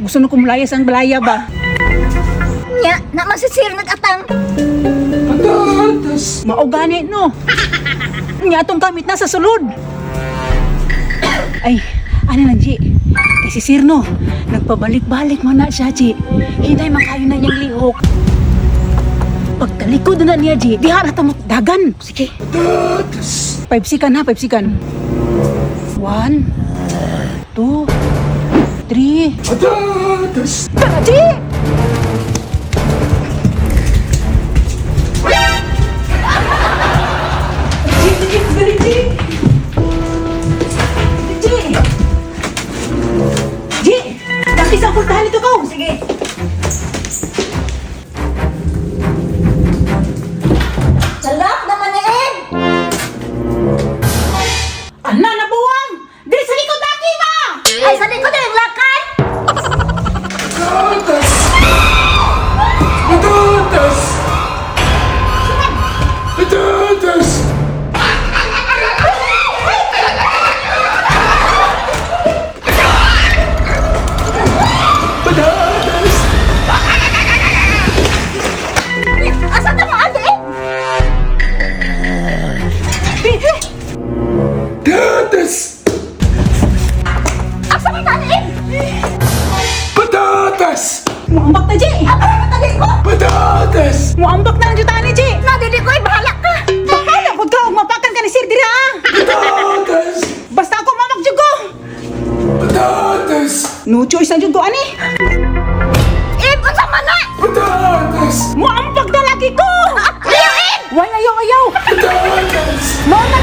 Gusto na kumulayas ang balaya ba? Nya, na man si sir nagatang. Patatas! Mao gani no. Nya atong gamit na sa sulod. Ay, ano na, G? Kay si Sir no, nagpabalik-balik man na siya, G. Hinay man kayo na niyang lihok. Pagtalikod na niya, G, diha na ta mo dagan. Sige. Patatas! 5 seconds ha, 5 seconds. 1, 2, 3. Patatas! Tara, G! G, G, G, G! G! G! Daki sa pultahan ito ko! Sige. Salak naman ni Ed! Ana na buwang! Dili sa likod daki ba! Ay, sa likod yung lakay! Patatas! Patatas! Patatas! Patatas! Asa ta mo ate Ed? Patatas! Asa man ta ni Ed? Patatas! Muambak na, G! Asa man ta ko? Patatas! Muambak na lang jud ani, G! Na dili ko ay bahala ka. Bahala pud ka og mapakan ka ni Sir dira ah! Patatas! Basta ako mamak jud ko! Patatas! No choice na jud ko ani! Ed, unsa man na? Patatas! Muambak na lagi ko! Ayaw Ed! Way ayaw ayaw! Patatas! Mao na.